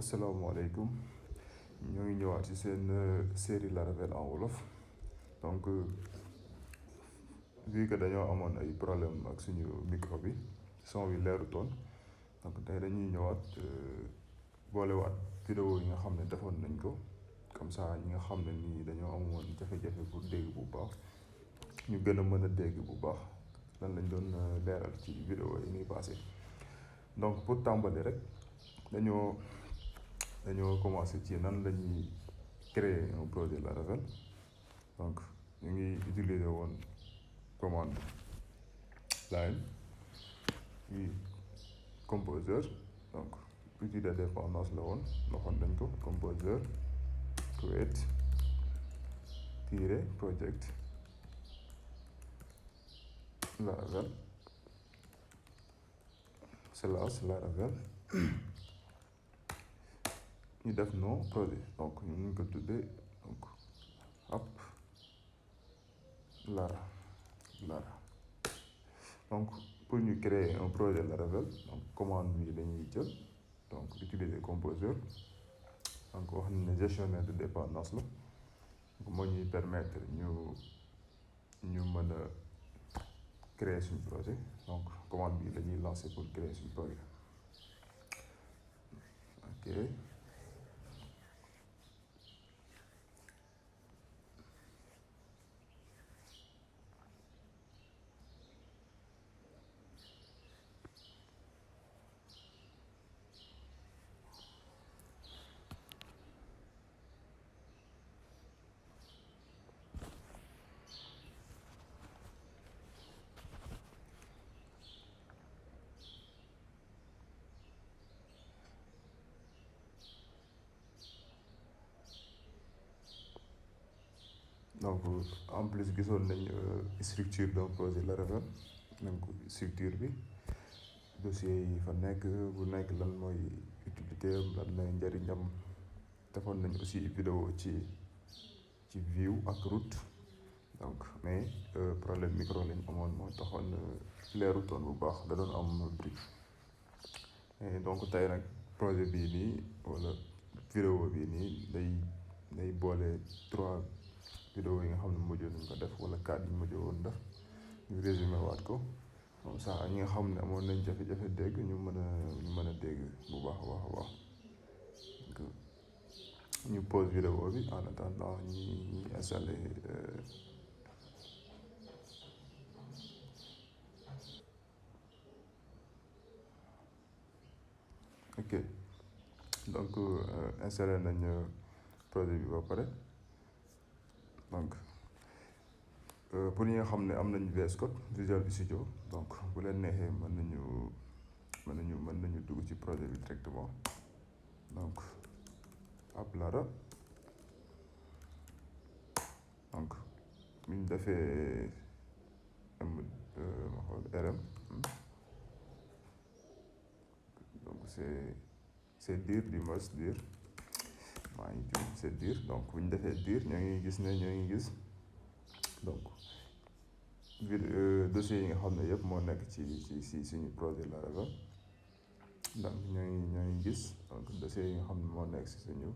asalaamaaleykum ñoo ngi ñëwaat ci seen série Laravel en wolof donc vu que dañoo amoon ay problème ak suñu micro bi son bi leerutoon donc tey dañuy ñëwaat boolewaat vidéo yi nga xam ne defoon nañ ko comme ça ñi nga xam ne nii dañoo amoon jafe-jafe pour dégg bu baax ñu gën a mën a dégg bu baax lan lañ doon leeral ci vidéo yi ñuy passé donc pour tàmbali rek dañoo commencé ci nan la ñuy créer un projet Laravel donc ñu ngi utiliser woon commande line puis composer donc outil de dépendance la woon waxoon nañ ko composer create tiret project Laravel slash Laravel ñu def nom projet donc ñu ngi ko tuddee donc app Lara donc pour ñu créer un projet Laravel donc commande bi dañuy jël donc utiliser composer donc wax nañ ne gestionnaire de dépendance la donc moo ñuy permettre ñu mën a créer suñu projet donc commande bi lañuy lancer pour créer suñu projet ok. donc en plus gisoon nañ structure d'un projet Laravel donc structure bi dossier yi fa nekk bu nekk lan mooy utilité lan mooy njëriñam defoon nañ aussi vidéo ci view ak route donc mais problème micro lañ amoon moo taxoon leerutoon bu baax da doon am bruit et donc tey nag projet bii nii wala vidéo bii nii day boole 3 vidéo yi nga xam ne mujjoon nañ ko def wala 4 yi mujjoon woon def ñu résumé waat ko comme ça ñi nga xam ne amoon nañ jafe-jafe dégg ñu mën a dégg bu baax a baax donc ñu pause vidéo bi en attendant ñi installé ok donc installé nañ projet bi ba pare donc pour ñi nga xam ne am nañ VS Code Visual Studio donc bu leen neexee mën nañu dugg ci projet bi directement donc app Lara donc bu ñu defee ma xool RM donc c'est dire du moins dire maa ngi jum c'est dire donc bu ñu defee dire ñoo ngi gis donc dossier yi nga xam ne yëpp moo nekk ci suñu projet Laravel donc ñoo ngi gis donc dossier yi nga xam ne moo nekk ci suñu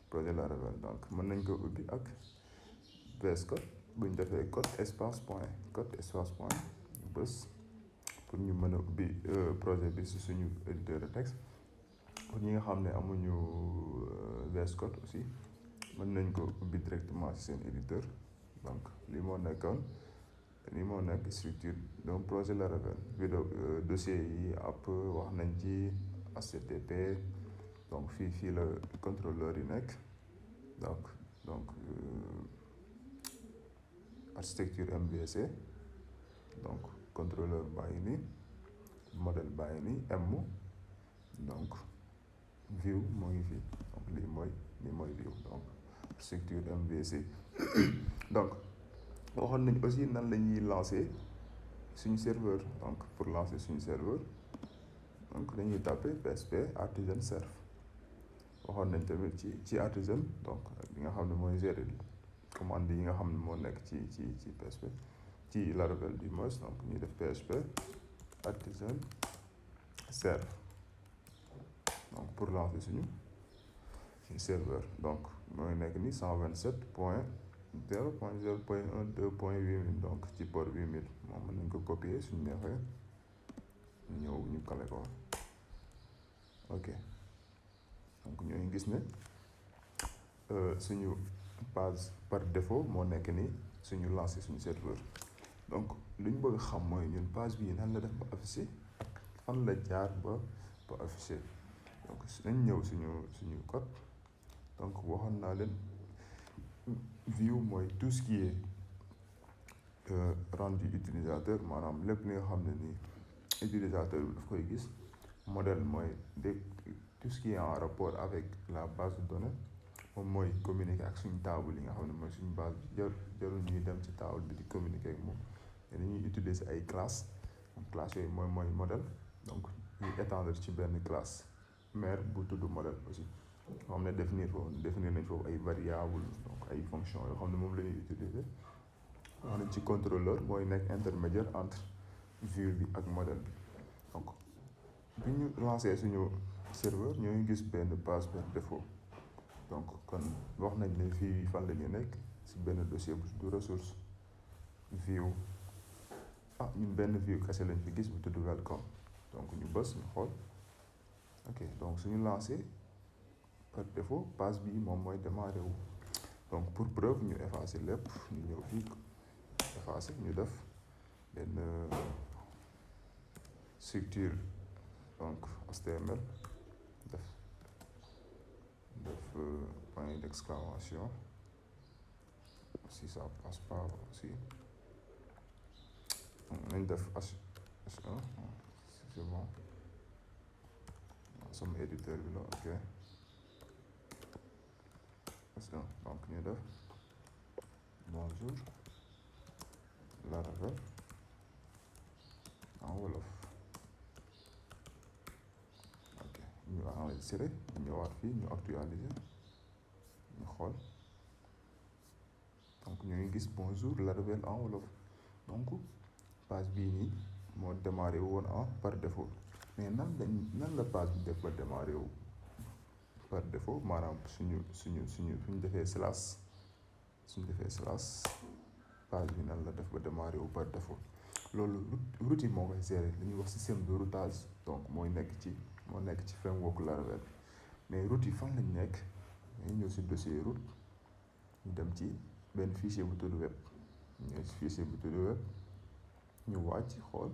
projet Laravel donc mën nañ ko ubbi ak VS Code bu ñu defee code espace point bës pour ñu mën a ubbi projet bi ci suñu éditeur de texte pour ñi nga xam ne amuñu VS Code aussi mën nañ ko ubbi directement ci seen éditeur donc lii moo nekk structure donc projet Laravel vidéo dossier yi app wax nañ ci HTTP donc fii la contrôleur yi nekk donc architecture MVC donc contrôleur baa ngi nii modèle baa ngi nii M donc view moo ngi fii donc lii mooy view donc structure MVC donc waxoon nañ aussi nan la ñuy lancer suñu serveur donc pour lancer suñu serveur donc dañuy taper PHP artisan serve waxoon nañ tamit ci artisan donc li nga xam ne mooy gérer commande yi nga xam ne moo nekk ci PHP ci Laravel du moins donc ñuy def PHP artisan serve donc pour lancer suñu suñu serveur donc mooy nekk ni 127.0.0.12.8000 donc ci port 8000 moom mën nañ ko copier suñu neexee ñu ñëw ñu coller ko ok donc ñooy gis ne suñu page par défaut moo nekk ni suñu lancé suñu serveur donc li ñu bëgg xam mooy ñun page bii nan la def ba affiché ak fan la jaar ba affiché donc nañ ñëw suñu code donc waxoon naa leen view mooy tout ce qui est rendu utilisateur maanaam lépp li nga xam ne nii utilisateur bi daf koy gis modèle mooy tout ce qui est en rapport avec la base de données moom mooy communiquer ak suñu table yi nga xam ne mooy suñu base bi jarul ñuy dem ci table bi di communiquer ak moom te dañuy utiliser ay classes donc classes yooyu mooy modèle donc ñuy étendre ci benn classe mère bu tudd modèle aussi yoo xam ne définir nañ foofu ay variables donc ay fonctions yoo xam ne moom la ñuy utiliser wax nañ ci contrôleur mooy nekk intermédiaire entre view bi ak modèle bi donc bi ñu lancé suñu serveur ñooy gis benn page par défaut donc kon wax nañ ne fii fan la ñu nekk si benn dossier bu tudd ressource view ñun benn view kese lañ fi gis bu tudd welcome donc ñu bës ñu xool ok donc suñu lancé par défaut page bi moom mooy démarré wu donc pour preuve ñu effacer lépp ñu ñëw fii effacer ñu def benn structure donc HTML def point d'exclamation si ça passe pas aussi nañ def H1 c'est bon sama éditeur bi la ok H1 donc ñu def bonjour Laravel en Wolof ok ñu enregistré ñu ñëwaat fii ñu actualiser ñu xool donc ñu ngi gis bonjour Laravel en Wolof donc page bii nii moo démarré woon par défaut mais nan la page bi def ba démarré wu par défaut maanaam suñu defee slash page bi nan la def ba démarré wu par défaut loolu route yi moo koy gérer li ñuy wax système de routage donc moo nekk ci framework Laravel mais route yi fan lañ nekk dañuy ñëw si dossier route ñu dem ci benn fichier bu tudd web ñu wàcc xool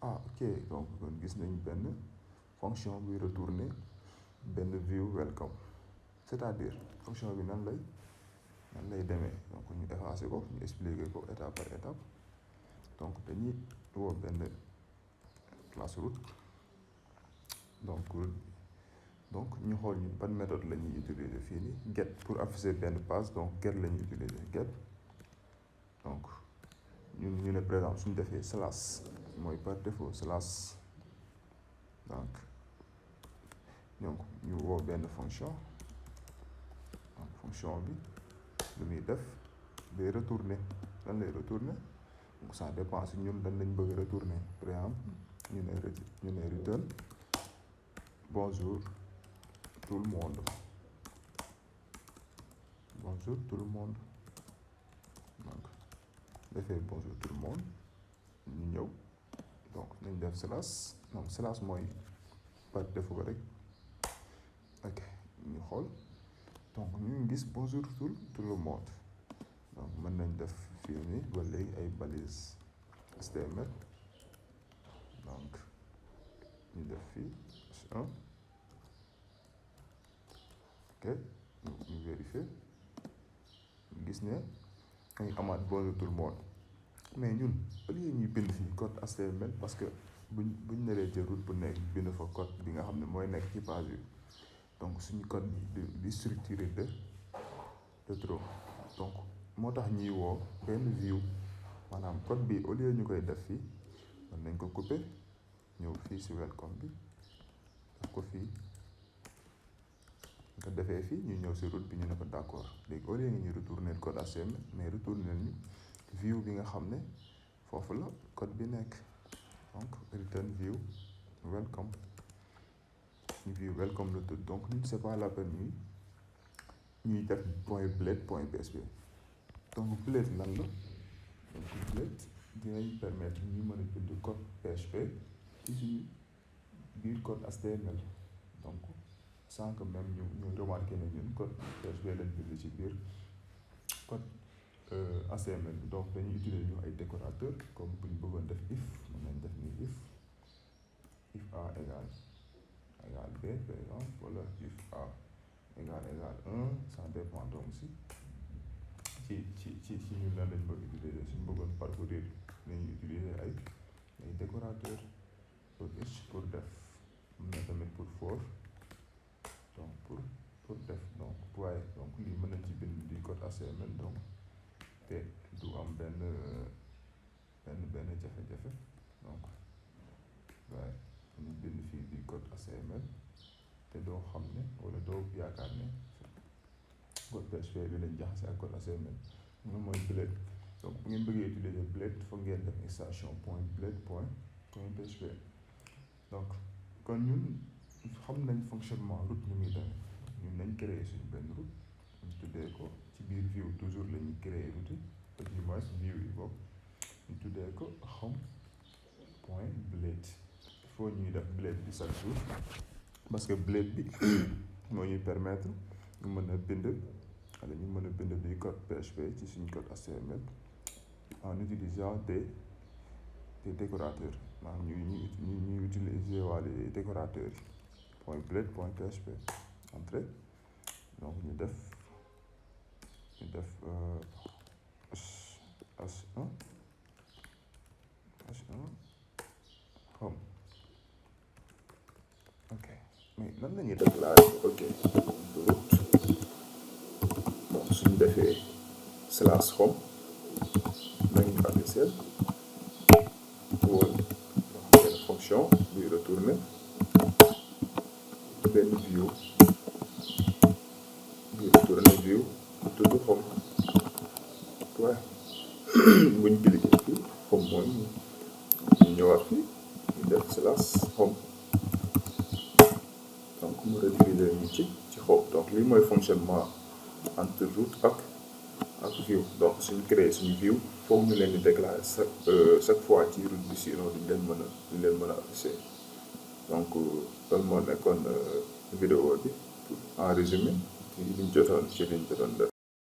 ok donc kon gis nañ benn fonction buy retourner benn view welcome c'est-à-dire fonction bi nan lay demee donc ñu effacer ko ñu expliquer ko étape par étape donc dañuy woo benn classe route donc ñu xool ñu ban méthode la ñuy utiliser fii nii get pour afficher benn page donc get la ñuy utiliser get donc ñu ne par exemple suñu defee slash mooy par défaut slash donc ñu woo benn fonction bi lu muy def day retourner lan lay retourner donc ça dépend si ñun lan lañ bëgg retourner par exemple ñu ne return bonjour tout le monde donc defee bonjour tout le monde ñu ñëw donc nañ def slash mooy par défaut rek ok ñu xool donc ñu ngi gis bonjour tout le monde donc mën nañ def fii nii ba léegi ay balises HTML donc ñu def fii H1 ok ñu vérifier ñu gis ne dañuy amaat bonjour tout le monde mais ñun au lieu ñuy bind fii code HTML parce que buñ naree jël route bu nekk bind fa code bi nga xam ne mooy nekk ci page bi donc suñu code bi di structuré de trop donc moo tax ñuy woo benn view maanaam code bi au lieu ñu koy def fii mën nañ ko couper ñëw fii si welcome bi def ko fii nga defee fii ñu ñëw si route bi ñu ne ko d'accord léegi au lieu nga ñu retourner code HTML mais retourner ñu view bi nga xam ne foofu la code bi nekk donc return view welcome la tudd donc ñun c'est pas la peine ñuy def point blade point PHP. donc blade lan la donc blade dinañ permettre ñu mën a bind code PHP ci suñu biir code HTML donc sans que même ñu remarqué ne ñun code PHP lañ bind ci biir code HTML bi. donc dañuy utiliser ñu ay décorateur comme bu ñu bëggoon def if mën nañ def ni if a égale b par exemple, wala if a égale 1, ça dépend donc ci ñun lan lañ bëgg utiliser. suñu bëggoon parcourir nañu utiliser ay décorateur pour pour def am na tamit pour for donc pour def donc waaye donc lii mën nañ ci bind di code HTML donc te du am benn jafe-jafe. donc waaye ñu bind fii di code HTML te doo xam ne wala doo yaakaar ne code PHP bi lañ jaxase ak code HTML. moom mooy blade. donc bu ngeen bëggee utiliser blade foog ngeen def extension point blade point PHP. donc kon ñun xam nañ fonctionnement route ni muy demee. ñun nañ créer suñu benn route ñu tuddee ko ci biir view toujours la ñuy créer route yi du moins view yi boobu ñu tuddee ko home point blade. il faut ñuy def blade bi chaque jour parce que blade bi moo ñuy permettre ñu mën a bind wala ñu mën a bind bi code PHP ci suñu code HTML en utilisant des décorateurs maanaam ñuy utiliser waale décorateurs yi point blade point PHP entrée. donc ñu def H1 home. ok mais nan la ñuy déclarer ok route donc suñu defee slash home nañu afficher woon benn fonction buy retourner benn view buy retourner view bu tudd home. waaye buñ cliquer fii home mooy ñu ñëwaat fii ñu def slash home donc mu rediriger ñu ci home. donc lii mooy fonctionnement entre route ak view. donc suñu créer suñu view foog ñu leen di déclarer chaque fois ci route bi sinon duñ leen mën a afficher. donc loolu moo nekkoon vidéo bi en résumé ci liñ jotoon def.